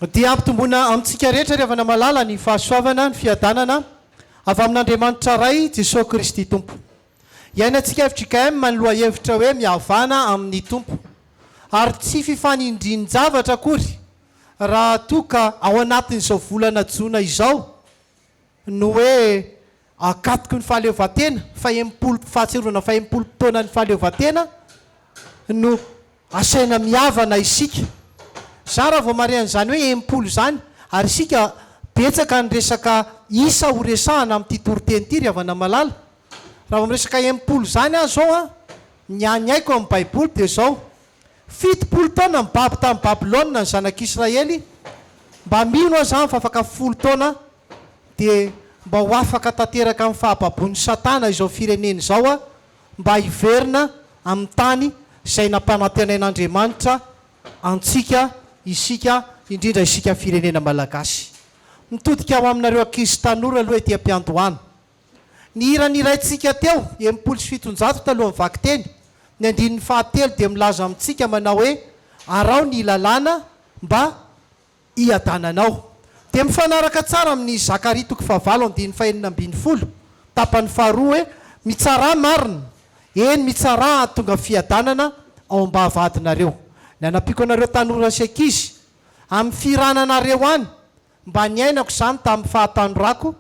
Dia ampitomboina amintsika rehetra ry havana malala ny fahasoavana, ny fiadanana avy amin'Andriamanitra Ray, Jesoa Kristy Tompo. Iainantsika fjkm ny lohahevitra hoe mihavana amin'ny Tompo. Ary tsy fifanindrian-javatra akory raha toa ka ao anatin'izao volana jona izao no hoe ankatoky ny fahaleovantena, fahenimpolo, fahatsiarovana fahenimpolo taonan'ny fahaleovantena no asaina mihavana isika. Za raha vao mahare an'izany hoe 60 izany, ary isika betsaka ny resaka isa ho resahana amin'ity toriteny ity ry havana malala. Raha vao miresaka 60 izany aho izao an, ny any haiko amin'ny baiboly dia izao, 70 taona nibabo tamin'i Babylona ny zanak'Israely, mba mino aho izany fa afaka folo taona dia mba ho afaka tanteraka amin'ny fahababoan'i Satana izao firenena izao aho, mba hiverina amin'ny tany izay nampanantenain'Andriamanitra antsika isika, indrindra isika firenena Malagasy. Mitodika ho aminareo ankizy sy tanora aloha ety am-piandohana. Ny hira niraintsika teo, 760 talohan'ny vakiteny, ny andininy fahatelo dia milaza amintsika manao hoe, Araho ny lalàna mba hiadananao. Dia mifanaraka tsara amin'ny Zakaria toko fahavalo andininy fahenina ambin'ny folo, tapany faharoa hoe, Mitsarà marina, eny, mitsarà hahatonga fiadanana ao am-bavahadinareo. Ny hanampiako anareo tanora sy ankizy, amin'ny fihirananareo any, Mba niainako izany tamin'ny fahatanorako,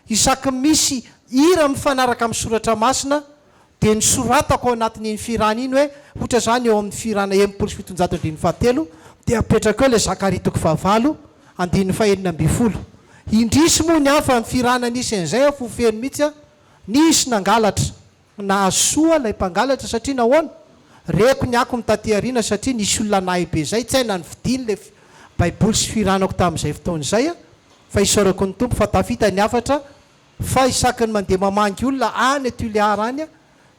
isaky ny misy hira mifanaraka amin'ny soratra masina dia nosoratako ao anatin'iny fihirana iny hoe, ohatra izany eo amin'ny fihirana 760 andininy fahatelo dia apetrako eo ilay Zakaria toko fahavalo andininy fahenina ambin'ny folo. Indrisy moa ny ahy fa ny fihirana nisy an'izay aho fo feno mihitsy an! Nisy nangalatra. Nahasoa ilay mpangalatra satria nahoana? Reko ny akony taty aoriana satria nisy olona nahay be zay, tsy hay na nividiany ilay baiboly sy fihiranako tamin'izay fotoana izay a! Fa isaorako ny Tompo fa tafita ny hafatra fa isaky ny mandeha mamangy olona any Tuléar any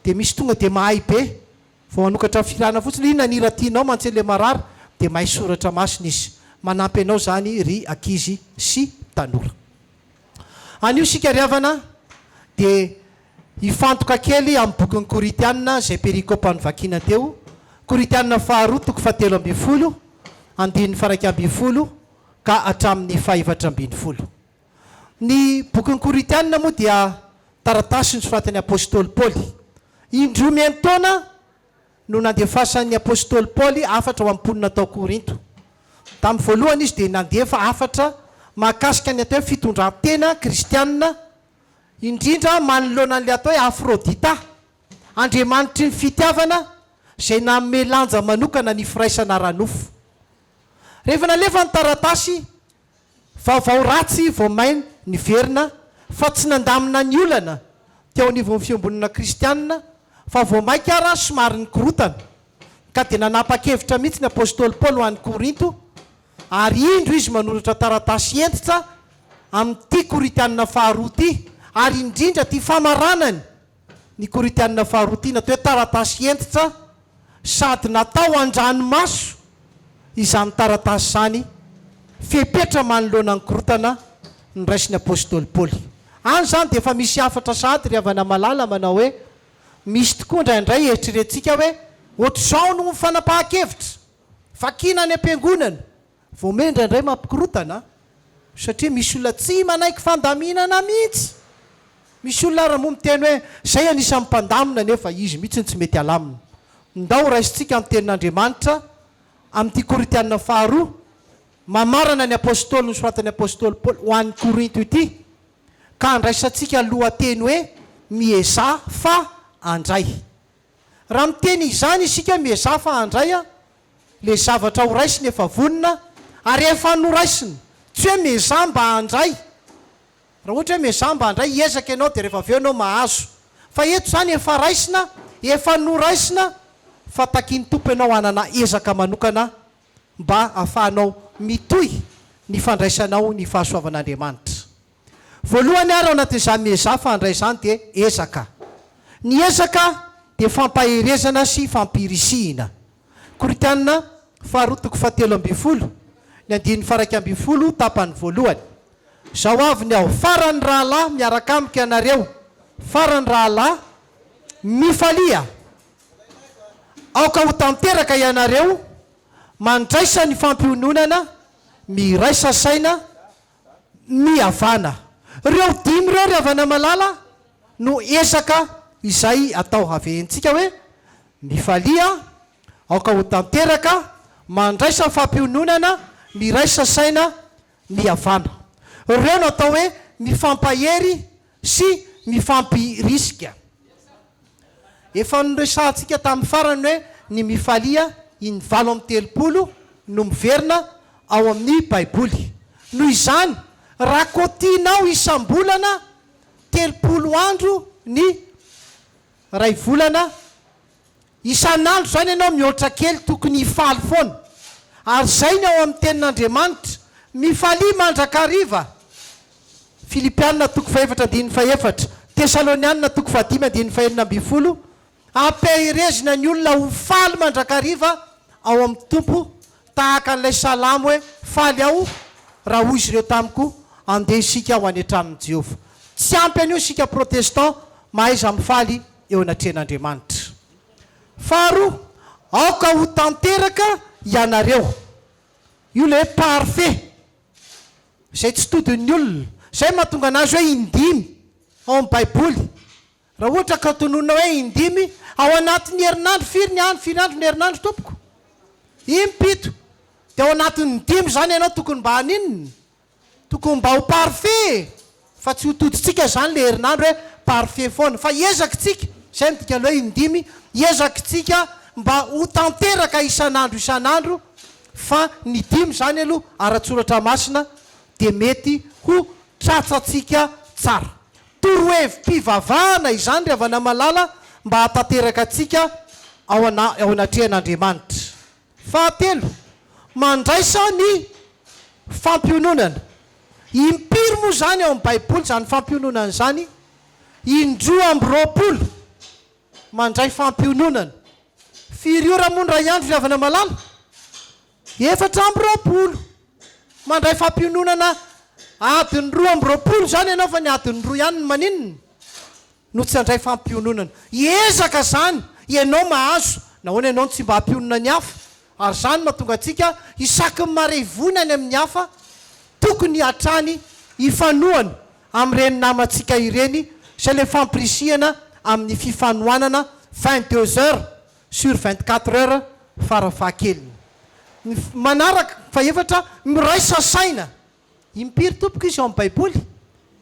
dia misy tonga dia mahay be vao manokatra fihirana fotsiny inona ny hira tianao mantsy ilay marary dia mahay soratra masina izy. Manampy anao izany ry ankizy sy tanora. Anio isika ry havana dia hifantoka kely amin'ny bokin'ny Korintiana izay perikopa novakiana teo, Korintiana faharoa toko fahatelo ambin'ny folo, andininy faha-iraika ambin'ny folo ka hatramin'ny faha-efatra ambin'ny folo. Ny bokin'ny Korintiana moa dia taratasy nosoratan'ny apostoly Paoly. Indroa miantaona no nandefasan'ny apostoly Paoly hafatra ho an'ny mponina tao Korinto. Tamin'ny voalohany izy dia nandefa hafatra mahakasika ny atao hoe fitondran-tena kristianina, indrindra manoloana an'ilay atao hoe Afrodita, andriamanitry ny fitiavana, izay nanome lanja manokana ny firaisana ara-nofo. Rehefa nalefa ny taratasy, Vaovao ratsy vao may niverina fa tsy nandamina ny olana teo anivon'ny fiombonana kristianina fa vao mainka ara somary nikorotana ka dia nanapa-kevitra mihitsy ny apostoly Paoly ho any Korinto ary indro izy manoratra taratasy hentitra amin'ity Korintianina faharoa ity ary indrindra ity famaranany ny Korintianina faharoa ity natao hoe taratasy hentitra sady natao an-dranomaso izany taratasy izany, fepetra manoloana ny korontana noraisin'ny apostoly Paoly. Any izany dia efa misy hafatra sahady ry havana malala manao hoe, misy tokoa indraindray eritreretintsika hoe ohatr'izao no fanapahan-kevitra, vakiana any am-piangonana, Vao may indraindray mampikorontana satria misy olona tsy manaiky fandaminana mihitsy. Misy olona ary moa miteny hoe zay anisan'ny mpandamina nefa izy mihitsy no tsy mety alamina. Ndao raisintsika ny tenin'Andriamanitra amin'ity Korintiana faharoa mamarana ny apostoly nosoratan'ny apostoly Paoly ho an'ny Korinto ity ka andraisantsika lohateny hoe Miezaha fa handray. Raha miteny izany isika miezaha fa handray an, le zavatra ho raisina efa vonona ary efa noraisina, tsy hoe miezaha mba handray, raha ohatra hoe miezaha mba handray hiezaka ianao dia rehefa avy eo ianao mahazo, fa eto izany efa raisina, efa noraisina fa takian'ny Tompo ianao hanana ezaka manokana mba hahafahanao mitohy ny fandraisanao ny fahasoavan'Andriamanitra. Voalohany ary ao anatin'izany miezaha fa handray izany dia ezaka. Ny ezaka dia fampaherezana sy fampirisihina. Korintiana faharoa toko fahatelo ambin'ny folo, ny andininy faha-iraika ambin'ny folo tapany voalohany. Izao avy ny ao, Farany rahalahy miaraka amiko ianareo, farany rahalahy, mifalia. Aoka ho tanteraka ianareo, mandraisa ny fampiononana, Miraisa saina, mihavana. Ireo dimy ireo ry havana malala no ezaka izay atao havehentsika hoe, mifalia, aoka ho tanteraka, mandraisa fampiononana, miraisa saina, mihavana. Ireo no atao hoe mifampahery sy mifampirisika. Efa noresahantsika tamin'ny farany hoe ny mifalia in 38 no miverina ao amin'ny Baiboly. Noho izany, raha kotianao isam-bolana 30 andro ny iray volana, Isan'andro izany ianao mihoatra kely tokony hifaly foana. Ary izay ny ao amin'ny tenin'Andriamanitra, mifalia mandrakariva. Filipiana toko fahefatra andininy fahefatra, Tesalonianina toko fahadimy andininy fahenina ambin'ny folo, Ampiaherezina ny olona ho faly mandrakariva ao amin'ny Tompo, tahaka an'ilay salamo hoe, Faly aho raha hoy izy ireo tamiko, Andeha isika ho any an-tranon'i Jehovah. Tsy ampy an'io isika protestant, mahaiza mifaly eo anatrehan'Andriamanitra. Faharoa, aoka ho tanteraka ianareo. Io ilay hoe parfait, izay tsy todin'ny olona. Izay no mahatonga an'azy hoe indimy ao amin'ny Baiboly. Raha ohatra ka tononina hoe indimy ao anatin'ny herinandro, firy ny andro, firy andro ny herinandro tompoko? Impito. Dia ao anatin'ny dimy izany ianao tokony mba haninona? Tokony mba ho parfait e! Fa tsy ho todintsika izany ilay herinandro hoe parfait foana. Fa hiezaka isika, izay no dikan'ilay hoe indimy, hiezaka isika mba ho tanteraka isan'andro isan'andro fa ny dimy izany aloha ara-tsoratra masina dia mety ho tratrantsika tsara. Torohevi-pivavahana izany ry havana malala mba hahatanteraka antsika ao ao anatrehan'Andriamanitra. Fahatelo, mandraisa ny fampiononana. Impiry moa izany ao amin'ny Baiboly izany fampiononana izany? 22 mandray fampiononana. Firy ora moa ny iray andro ry havana malala? 24. Mandray fampiononana adiny 22 izany ianao fa ny adiny roa ihany no maninona? No tsy handray fampiononana. Hiezaka izany ianao mahazo. Nahoana ianao no tsy mba hampionona ny hafa? Ary izany no mahatonga antsika isaky ny maray voina any amin'ny hafa, tokony hatrany hifanohana amin'ireny namantsika ireny, izay ilay fampirisihana amin'ny fifanohanana 22 heures sur 24 heures fara fahakeliny. Ny manaraka, fahefatra, miraisa saina. Impiry tompoko izy ao amin'ny Baiboly?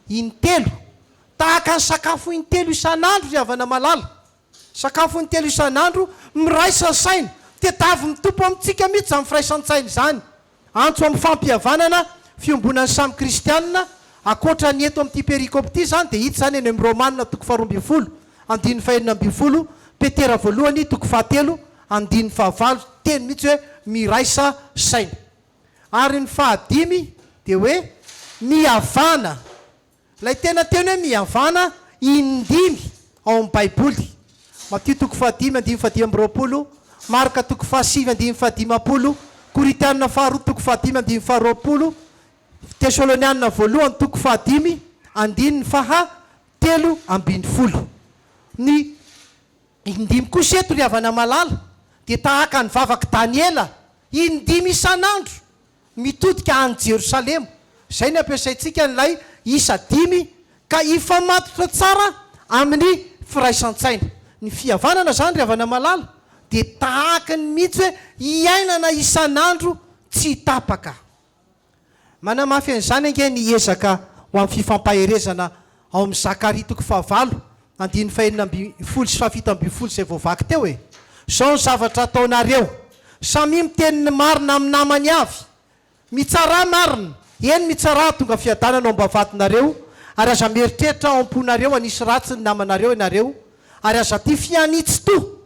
Intelo. Tahaka ny sakafo intelo isan'andro ry havana malala. Sakafo intelo isan'andro, miraisa saina. Tediavin'ny Tompo amintsika mihitsy izany firaisan-tsaina izany. Antso amin'ny fampihavanana, fiombonan'ny samy kristianina, ankoatra ny eto amin'ity perikope ity izany dia hita izany any amin'ny Romana toko faharoa ambin'ny folo, andininy fahenina ambin'ny folo, Petera voalohany toko fahatelo, andininy fahavalo, teny mihitsy hoe miraisa saina. Ary ny fahadimy dia hoe mihavana. Ilay tena teny hoe mihavana indimy ao amin'ny Baiboly. Matio toko fahadimy andininy fahadimy amby roapolo, Marka toko fahasivy andininy fahadimampolo, Korintiana faharoa toko fahadimy andininy faharoapolo, Tesaloniana voalohany toko fahadimy andininy faha telo ambin'ny folo. Ny indimy kosa eto ry havana malala dia tahaka ny vavak'i Daniela indimy isan'andro mitodika any Jerosalema. Izay ny ampiasaintsika an'ilay isa dimy ka hifamatotra tsara amin'ny firaisan-tsaina. Ny fihavanana izany ry havana malala dia tahaka ny mihitsy hoe iainana isan'andro tsy tapaka. Manamafy an'izany ange ny ezaka ho amin'ny fifampaherezana ao amin'ny Zakaria toko fahavalo, andininy fahenina ambin'ny folo sy fahafito ambin'ny folo izay voavaky teo e! Izao ny zavatra ataonareo, Samia miteny ny marina amin'ny namany avy. Mitsarà marina, eny mitsarà hahatonga fiadanana ao am-bavahadinareo, ary aza mieritreritra ao am-ponareo hanisy ratsy ny namanareo ianareo, ary aza tia fianian-tsy to,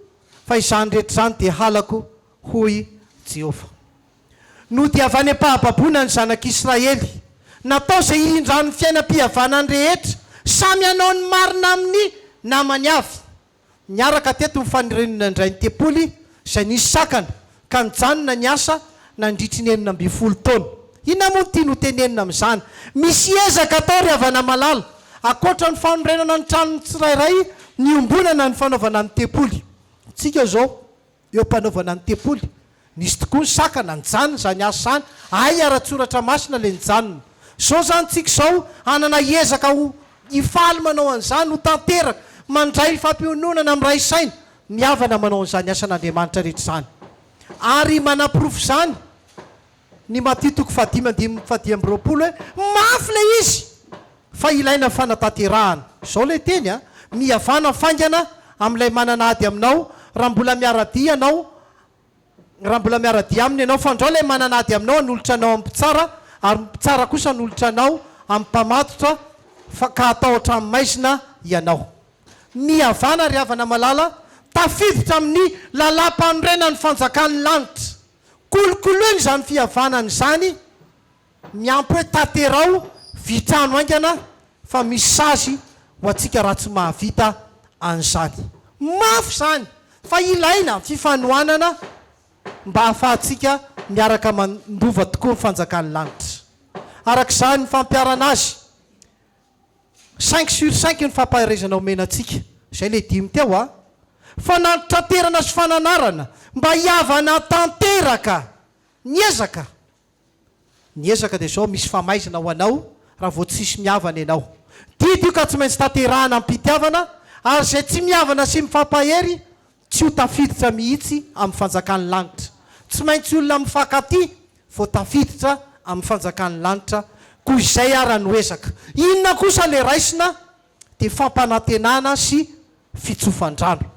fa izany rehetra izany dia halako, hoy Jehovah. Nody avy any am-pahababoana ny zanak'Israely. Natao izay hirindran'ny fiainam-pihavanany rehetra, samy hanao ny marina amin'ny namany avy. Niaraka teto ny fanorenana indray ny tempoly, izay nisy sakana, ka nijanona ny asa nandritry ny 16 taona. Inona moa no tiany hotenenina amin'izany? Misy ezaka atao ry havana malala, ankoatra ny fanorenana ny tranon'ny tsirairay, niombonana ny fanaovana ny tempoly. Isika izao, eo am-panaovana ny tempoly. Nisy tokoa ny sakana, nijanona izany asa izany, hay ara-tsoratra masina ilay nijanona. Izao izany tsika izao hanana ezaka ho hifaly manao an'izany ho tanteraka, mandray fampiononana, miray saina, mihavana manao an'izany asan'Andriamanitra rehetra izany. Ary manaporofo izany ny Matio toko fahadimy andininy fahadimy amby roapolo hoe mafy ilay izy fa ilaina fanatanterahana. Izao ilay teny a, mihavana faingana amin'ilay manana ady aminao raha mbola miara-dia ianao, raha mbola miara-dia aminy ianao, fandrao ilay manana ady aminao hanolotra anao amin'ny mpitsara, ary ny mpitsara kosa hanolotra anao amin'ny mpamatotra, fa ka hatao hatramin'ny maizina ianao. Mihavana ry havana malala, tafiditra amin'ny lalàm-panorenan'ny fanjakan'ny lanitra. Kolokoloina izany fihavanana izany, miampy hoe tanterao vitrano haingana fa misy sazy ho antsika raha tsy mahavita an'izany. Mafy izany fa ilaina fifanohanana mba hahafahantsika miaraka mandova tokoa ny fanjakan'ny lanitra. Araka izany ny fampiharana azy. Cinq sur cinq ny fampaherezana omena antsika. Izay ilay dimy teo a! Fanantitraterana sy fananarana mba hihavana tanteraka ny ezaka. Ny ezaka dia izao, misy famaizana ho anao raha vao tsisy mihavana ianao. Didy io ka tsy maintsy tanterahana amim-pitiavana ary izay tsy mihavana sy mifampahery tsy ho tafiditra mihitsy amin'ny fanjakan'ny lanitra. Tsy maintsy olona mifankatia vao tafiditra amin'ny fanjakan'ny lanitra, koa izay ara no ezaka. Inona kosa le raisina dia fampanantenana sy fitsofan-drano.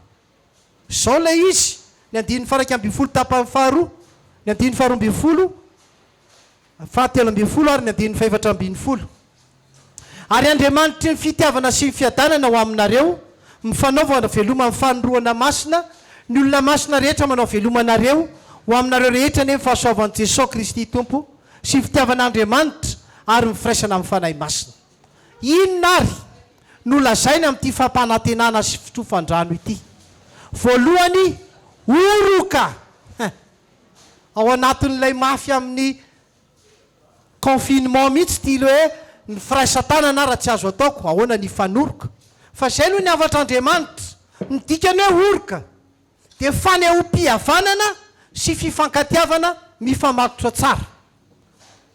Izao ilay izy, ny andininy faha-11 tapany faharoa, ny andininy faha-12, faha-13 ary ny andininy faha-14. Ary Andriamanitry ny fitiavana sy ny fiadanana ho aminareo, mifanaovana veloma amin'ny fanorohana masina, ny olona masina rehetra manao veloma anareo, ho aminareo rehetra anie ny fahasoavan'i Jesoa Kristy Tompo, sy ny fitiavan'Andriamanitra, ary ny firaisana amin'ny Fanahy Masina. Inona àry no lazaina amin'ity fampanantenana sy fitrofan-drano ity? Voalohany, oroka! Ao anatin'ilay mafy amin'ny Confinement mihitsy ity le hoe ny firaisan-tanana ara tsy azo ataoko, ahoana ny hifanoroka? Fa izay aloha ny hafatr'Andriamanitra. Ny dikany hoe oroka dia fanehoam-pihavanana sy fifankatiavana mifamatotra tsara.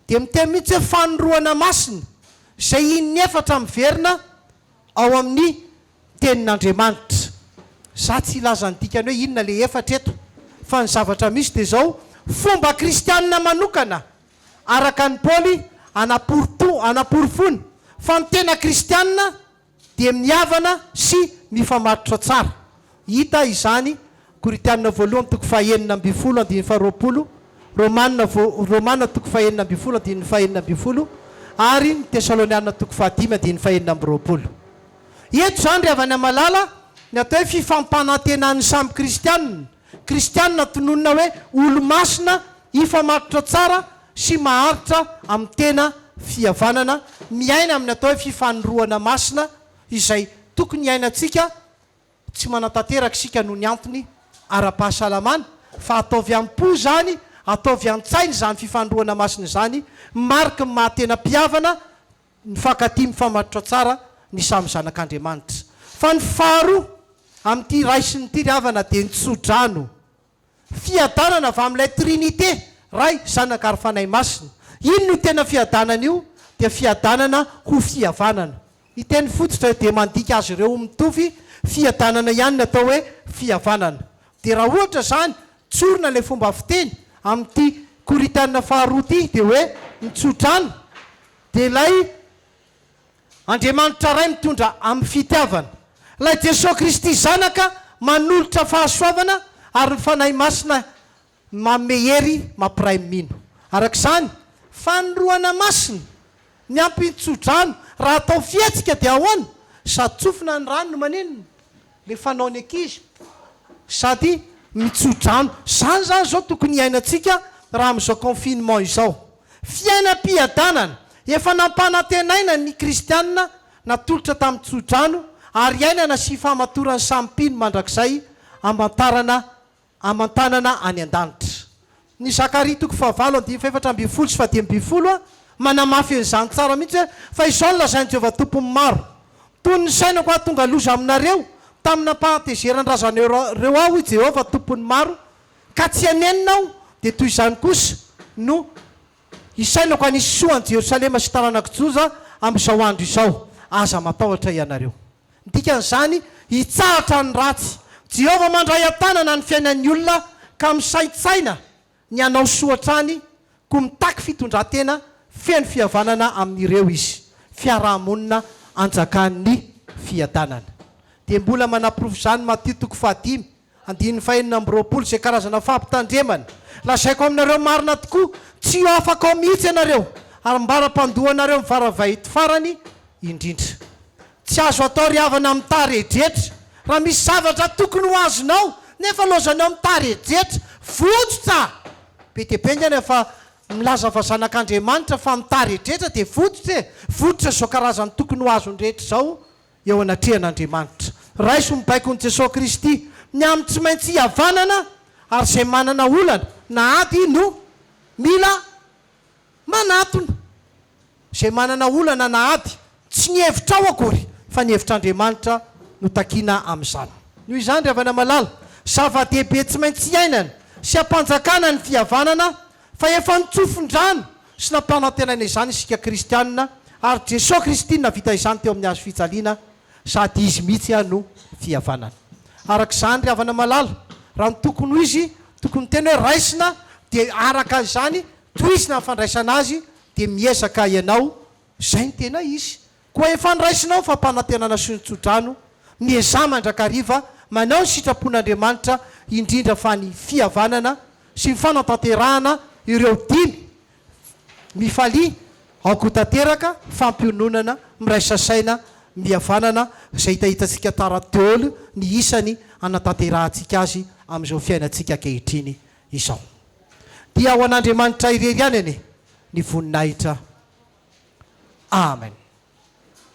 Dia miteny mihitsy hoe fanorohana masina izay in'efatra miverina ao amin'ny Tenin'Andriamanitra. Za tsy hilaza ny dikany hoe inona le efatra eto, fa ny zavatra misy dia izao, fomba kristianina manokana araka an'i Paoly anaporto anaporofoana fa ny tena kristianina dia mihavana sy mifamatotra tsara. Hita izany Korintianina voalohany toko faha-16 andininy faha-20, Romana voa Romana toko faha-16 andininy faha-16 ary ny Tesalonianina toko fahadimy andininy faha-26. Eto izany ry havana malala ny atao hoe fifampanantenan'ny samy kristianina. Kristianina tononina hoe olo-masina hifamatotra tsara sy maharitra amin'ny tena fihavanana, miaina amin'ny atao hoe fifanorohana masina izay tokony hiainantsika, tsy manatanteraka isika noho ny antony ara-pahasalamana fa ataovy am-po izany, ataovy an-tsaina izany fifanorohana masina izany, mariky ny maha-tena mpihavana Mifankatia mifamatotra tsara ny samy zanak'Andriamanitra. Fa ny faharoa amin'ity raisiny ity ry havana dia ny tso-drano. Fiadanana avy amin'ilay Trinite, Ray, Zanaka ary Fanahy Masina. Inona io tena fiadanana io? Dia fiadanana ho fihavanana. Ny teny fototra dia mandika azy ireo ho mitovy, fiadanana ihany ny atao hoe fihavanana. Dia raha ohatra izany, tsorina ilay fomba fiteny amin'ity Korintiana faharoa ity dia hoe ny tso-drano Dia ilay Andriamanitra Ray mitondra amin'ny fitiavana, ilay Jesoa Kristy Zanaka manolotra fahasoavana ary ny Fanahy Masina manome hery mampiray ny mino. Araka izany, fanorohana masina, miampy ny tso-drano, raha atao fihetsika dia ahoana? Sady tsofina ny rano no maninona? Le fanaon'ny ankizy sady mitso-drano. Zany zany zao tokony hiainantsika raha amin'izao confinement izao. Fiainam-piadanana efa nampanantenaina ny kristianina natolotra tamin'ny tso-drano ary iainana sy ifahamatoran'ny samy mpino mandrakizay amantarana aman-tanana any an-danitra. Ny Zakaria toko fahavalo andininy fahefatra ambin'ny folo sy fahadimy ambin'ny folo manamafy an'izany tsara mihitsy hoe, Fa izao no lazain'i Jehovah Tompon'ny maro, Toy ny nisainako hahatonga loza aminareo tamin'ny nampahatezeran'ny razanareo aho, hoy Jehovah Tompon'ny maro, ka tsy hanenina aho, Dia toy izany kosa no hisainako hanisy soa an'i Jerosalema sy taranak'i Joda amin'izao andro izao. Aza matahotra ianareo. Ny dikan'izany, hitsahatra ny ratsy. Jehovah mandray an-tanana ny fiainan'ny olona ka misaintsaina ny hanao soa hatrany, koa mitaky fitondran-tena feno fihavanana amin'ireo izy. Fiaraha-monina anjakan'ny fiadanana. Dia mbola manaporofo izany Matio toko fahadimy, andininy fahenina amby 20, izay karazana fampitandremana. Lazaiko aminareo marina tokoa, tsy ho afaka ao mihitsy ianareo, ary ambara-pandoanareo ny varavahity farany indrindra. Tsy azo atao ry havana mitaredretra raha misy zavatra tokony ho azonao nefa laozanao mitaredretra. Votsotra! Be dia be ny fa milaza fa zanak'Andriamanitra fa mitaredretra dia votsotra e! Votsotra izao karazany tokony ho azony rehetra izao eo anatrehan'Andriamanitra. Raiso ny baikon'i Jesoa Kristy ny amin'ny tsy maintsy hihavanana ary izay manana olana na ady no mila Manatona izay manana olana na ady, tsy ny hevitrao akory fa ny hevitr'Andriamanitra no takiana amin'izany. Noho izany ry havana malala, zava-dehibe tsy maintsy iainana sy ampanjakana ny fihavanana fa efa nitsofin-drano sy nampanantenaina izany isika kristiana ary Jesoa Kristy no nahavita izany teo amin'ny hazo fijaliana sady Izy mihitsy no fihavanana. Araka izany ry havana malala, raha ny tokony ho izy, tokony teny hoe raisina dia araka izany tohizina ny fandraisana azy dia miezaka ianao, izay no tena izy. Koa efa noraisinao ny fampanantenana sy ny tsodrano, miezaha mandrakariva manao ny sitrapon'Andriamanitra indrindra fa ny fihavanana sy ny fanatanterahana ireo dimy Mifalia, aoka ho tanteraka, fampiononana, miraisa saina, mihavanana, izay hitahitantsika tara daholo ny isany hanatanterahantsika azy amin'izao fiainantsika ankehitriny izao. Dia ho an'Andriamanitra irery ihany anie ny voninahitra. Amen.